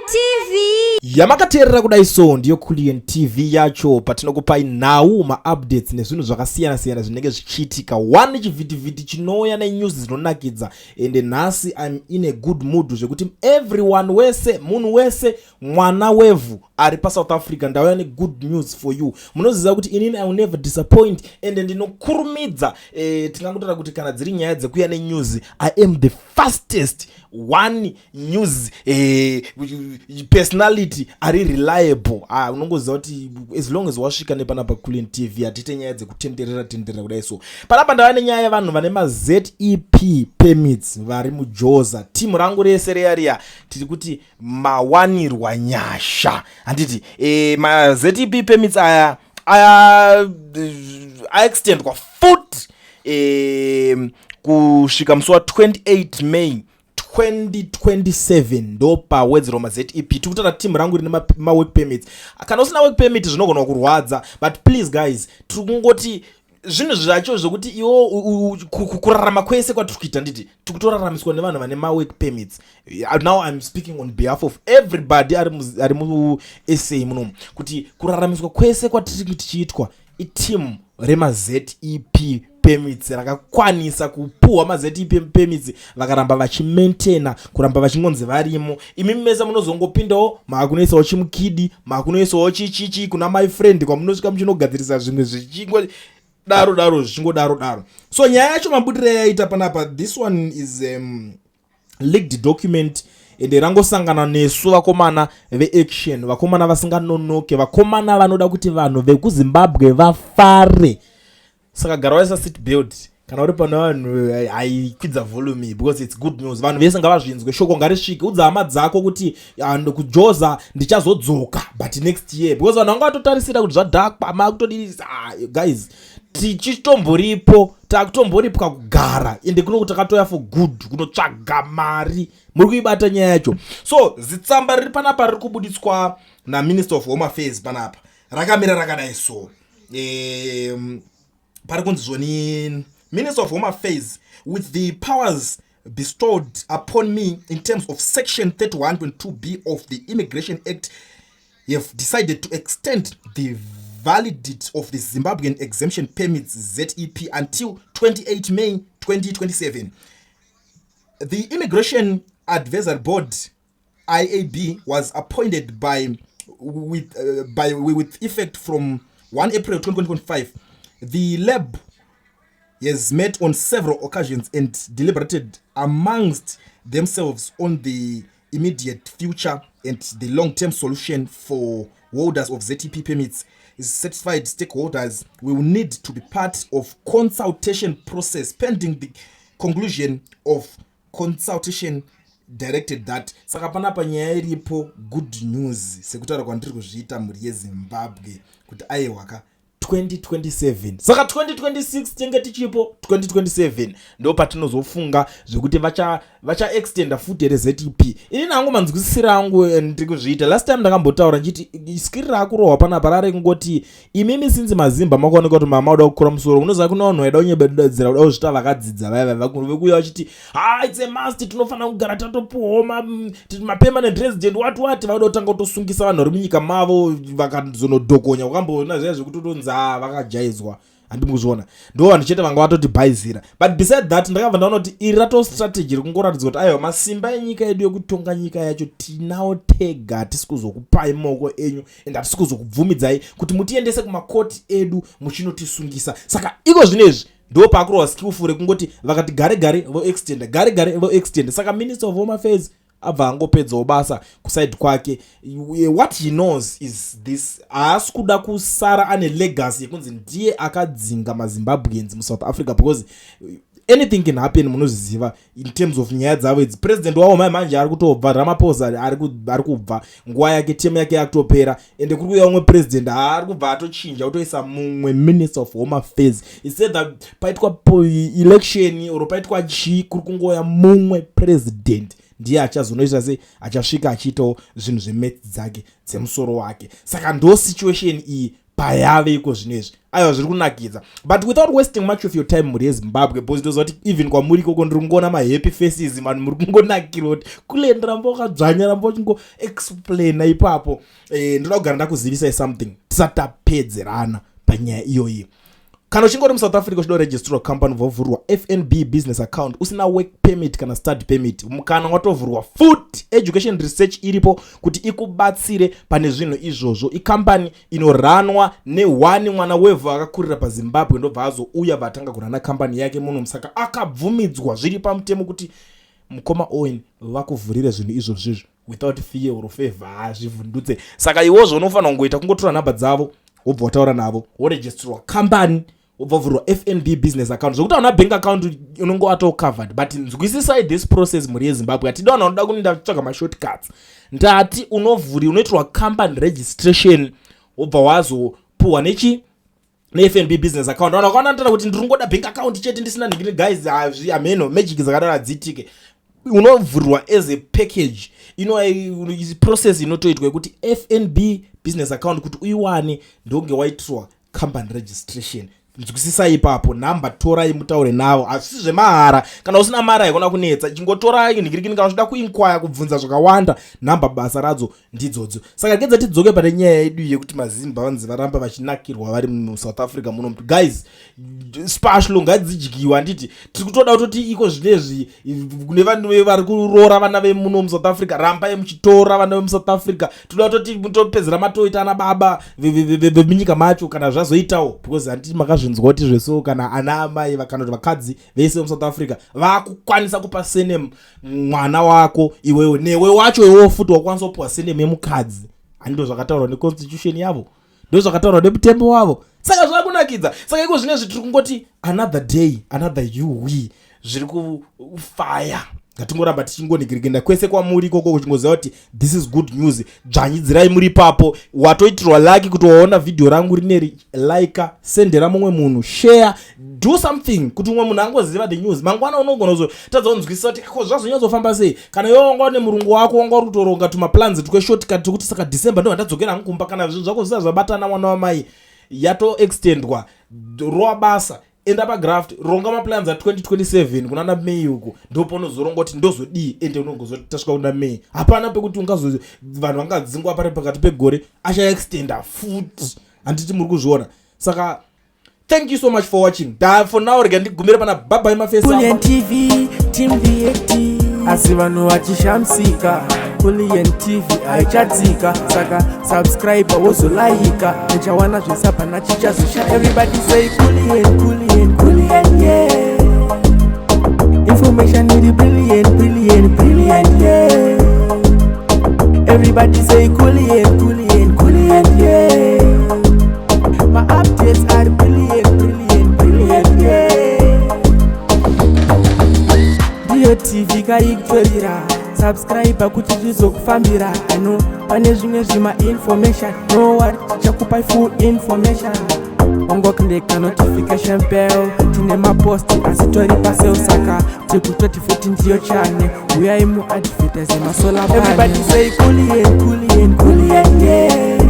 TV. Yamakateerera kudai so ndiyo Kulliant TV yacho, patinokupai nhau, maupdates nezvinhu zvakasiyana-siyana zvinenge zvichiitika. One chivhitivhiti chinouya nenews dzinonakidza. Ende nhasi I'm in a good mood zvekuti everyone wese, munhu wese, mwana wevhu ari paSouth Africa, ndauya negood news for you. Munoziva kuti inini I will never disappoint, ende ndinokurumidza. Tingangotaura kuti kana dziri nyaya dzekuuya nenews, I am the fastest one news personality ari reliable. Ah, unongoziva kuti as long as wasvika nepanapa Kulliant TV, hatiite nyaya dzekutenderera tenderera kudai. So panapa ndava nenyaya yevanhu vane maZEP permits vari muJoza. Timu rangu rese reya riya, tiri kuti mawanirwa nyasha, handiti? MaZEP permits aya aya aextendwa futi kusvika musi wa28 May 2027. Ndo pawedzerwa maZEP. Tiri kutaura timu rangu rine mawork permits. Kana usina work permit, zvinogona kurwadza, but please guys, tiri kungoti zvinhu zvacho zvokuti iwo kurarama kwese kwatiri kuita, nditi tiri kutoraramiswa nevanhu vane mawork permits. Now I'm speaking on behalf of everybody ari muSA munomu, kuti kuraramiswa kwese kwatiri tichiitwa iteam remaZEP permits rakakwanisa kupuhwa maZEP permits, vakaramba vachimaintaina kuramba vachingonzi varimo. Imi mese munozongopindawo, maakunoisawo chimukidi, maakunoisawo chichichi kuna my friend, kwamunosvika muchinogadzirisa zvimwe zvichingo daro daro, zvichingodaro daro. So nyaya yacho mabudiro yaita panapa, this one is leaked document, ende rangosangana nesu vakomana veaction, vakomana vasinganonoke, vakomana vanoda kuti vanhu vekuZimbabwe vafare. Saka gara waisa seat belt kana uri pane vanhu, haikwidza volume because it's good news. Vanhu vese ngavazvinzwe, shoko ngarisvike. Udza hama dzako kuti, ah, kuJoza ndichazodzoka, but next year, because vanhu vanga vatotarisira kuti zvadhakwa, makutodii. Ah, guys, tichitomboripo, takutomboripwa kugara, ende kuno takatoya for good kunotsvaga mari. Muri kuibata nyaya yacho? So zitsamba riri panapa riri kubuditswa naMinister of Home Affairs panapa rakamira rakadai. So pari kunzi zvoni, "Minister of Home Affairs, with the powers bestowed upon me in terms of section 31.2B of the Immigration Act, have decided to extend the validity of the Zimbabwean Exemption Permits, ZEP, until 28 May 2027. The Immigration Advisory Board, IAB, was appointed by with effect from 1 April 2025. The lab has met on several occasions and deliberated amongst themselves on the immediate future and the long-term solution for holders of ZEP permits. Satisfied stakeholders will need to be part of consultation process pending the conclusion of consultation directed that." Saka panapa nyaya iripo, good news, sekutaura kwandiri kuzviita, mhuri yeZimbabwe, kuti aiwaka 2027. Saka 2026 tinge tichipo, 2027 ndo patinozofunga zvekuti vachaextenda futi here ZEP. Ini nangu manzwisisiro angu, ndiri kuzviita, last time ndakambotaura nchiti skiri raakurohwa panapa rari kungoti imimi sinzi mazimba makaoneka kuti mama uda kukura musoro. Unoziva kuna vanhu vaida kunyebededzera, kuda kuzvita vakadzidza, vaya vekuuya vachiti, "Ha, it's a must, tinofanira kugara tatopuwawo mapermanent resident," what what, vaida kutanga kutosungisa vanhu vari munyika mavo, vakazonodhokonya. Wakamboona zviya zvekuti utonzi, "Ah, vakajaidzwa," handimi kuzviona? Ndo vanhu chete vanga vatotibhaizira. But beside that, ndakabva ndaona kuti iri rato strategy rikungoratidza kuti aiwa, masimba enyika yedu yekutonga nyika yacho tinawo tega. Hatisi kuzokupai maoko enyu, and hatisi kuzokubvumidzai kuti mutiendese kumakoti edu muchinotisungisa. Saka iko zvinezvi ndo paakurova skillful rekungoti vakati gare gare voextenda, gare gare voextenda. Saka Minister of Home Affairs abva angopedzawo basa kuside kwake. What he knows is this: haasi kuda kusara ane legacy yekunzi ndiye akadzinga maZimbabweans muSouth Africa, because anything can happen. Munozviziva in terms of nyaya dzavo idzi, president wavo mai manje ari kutobva, Ramaphosa ari kubva, nguva yake, term yake yakutopera, ende kuri kuuya umwe president, haari kubva atochinja, kutoisa mumwe Minister of Home Affairs. Instead that paitwa election or paitwa chii, kuri kungoya mumwe president, ndiye achazonoita sei, achasvika achiitawo zvinhu zvemaths dzake dzemusoro wake. Saka ndo situation iyi. Payave iko zvino izvi, aiwa, zviri kunakidza. But without wasting much of your time, mhuri yeZimbabwe, because ndoziva kuti even kwamuri ikoko ndiri kungoona mahappy faces, vanhu muri kungonakirwa kuti kulenda, ramba wakadzvanya, ramba uchingoexplaina ipapo. Ndoda kugara ndakuzivisai something tisati tapedzerana panyaya iyoyi. Kana uchinge uri muSouth Africa, uchida kuregisterwa company, vovhurwa FNB business account, usina work permit kana study permit, mukana watovhurwa futi. Education Research iripo kuti ikubatsire pane zvinhu izvozvo. Ikambani inoranwa ne1 mwana wevhu akakurira paZimbabwe, ndobva azouya, vatanga kurana kambani yake muno. Saka akabvumidzwa zviri pamutemo kuti mukoma Owen vakuvhurire zvinhu izvozvizvo without fear or favor. Hazvivhundutse. Saka iwozvo unofanira kungoita kungotora nhamba dzavo, wobva wataura navo, woregisterwa kambani, wobva wavhurwa FNB business account. Zvokuti hauna bank account, unonge wato covered. But nzwisisai this process, mhuri yeZimbabwe. Hatidi vanhu vanoda kuninda kutsvaga mashortcuts. Ndati unovhuri, unoitirwa company registration, wobva wazopuhwa nechi neFNB business account. Vanhu vakaona ndotara kuti ndiri kungoda bank account chete, ndisina nhingiri. Guys, hazvi, hameno, magic dzakadaro hadziitike. Unovhurirwa as a package. Ino process inotoitwa yekuti FNB business account kuti uiwane, ndonge waitirwa company registration. Nzwisisai ipapo. Nhamba torai, mutaure navo. Hazvisi zvemahara. Kana usina mari, haikona kunetsa. Chingotorai nhingirikini. Kana uchida kuinquire, kubvunza zvakawanda, nhamba basa radzo ndidzodzo. Saka gedza tidzoke pane nyaya yedu yekuti maZimba vanzi varamba vachinakirwa vari muSouth Africa muno. Guys, spashlo ngadzidyiwa. Handiti tiri kutoda kutoti iko zvinezvi kune vanhu vari kuroora vana vemuno muSouth Africa, rambai muchitora vana vemuSouth Africa. Toda kutoti mutopedzera matoita ana baba vemunyika macho kana zvazoitawo, because handiti makazvinzwa kuti zveso kana ana amai kana kuti vakadzi vese vemuSouth Africa vakukwanisa kupa surname mwana wako iwewe, newe wacho iwewo futi wakwanisa kupiwa surname yemukadzi. Handindo zvakataurwa neconstitution yavo, ndo zvakataurwa nemutembo wavo. Saka zvakunakidza. Saka iko zvinezvi tiri kungoti another day, another uwe zviri kufaya. Ngatingoramba tichingonhingirikenda kwese kwamuri ikoko, kuchingoziva kuti this is good news. Dzvanyidzirai muri ipapo. Watoitirwa lucky kuti waona vhidhiyo rangu rineri, like, sendera mumwe munhu, share, do something kuti umwe munhu angoziva the news. Mangwana unogona kuzotadza kunzwisisa kuti ko zvazonyatsofamba sei. Kana iwe wanga une murungu wako, wanga uri kutoronga tumaplans tweshortcut tekuti saka December ndobva ndadzokera hangu kumba, kana zvinhu zvako zvisati zvabatana, mwana wamai, yatoextendwa. Rova basa, enda pagraft, ronga maplans a2027 kunana May uku. Ndopaunozoronga kuti ndozodii. Ende unongozoti tasvika kuna May, hapana pekuti ungazo vanhu vangadzingwa pari pakati pegore, achaextenda futi. Handiti muri kuzviona? Saka thank you so much for watching. Da for now, rega ndigumire pana. Bye-bye, mafesi. Kulian TV, Team VAT. Asi vanhu vachishamisika, Kulian TV haichatsika. Saka subscribe, wozolaika, uchawana zvisapana chichazosha. Everybody say Kulian, Kulian, Kulian, yeah. Information iri brilliant, brilliant, brilliant, yeah. Everybody say Kulian, Kulian, Kulian, yeah. My updates are brilliant, brilliant, brilliant, yeah. Ndiyo TV kaikutorira. Subscribe kuti zvizokufambira. Ano pane zvimwe zvima information, no worry, tichakupai full information. Ongoclicka notification bell. Tine maposti asi tori paseo, saka tikutoti futi ndiyo channel. Uyai muadvertise masolar. Everybody say Kulian, Kulian, Kulian, yeah.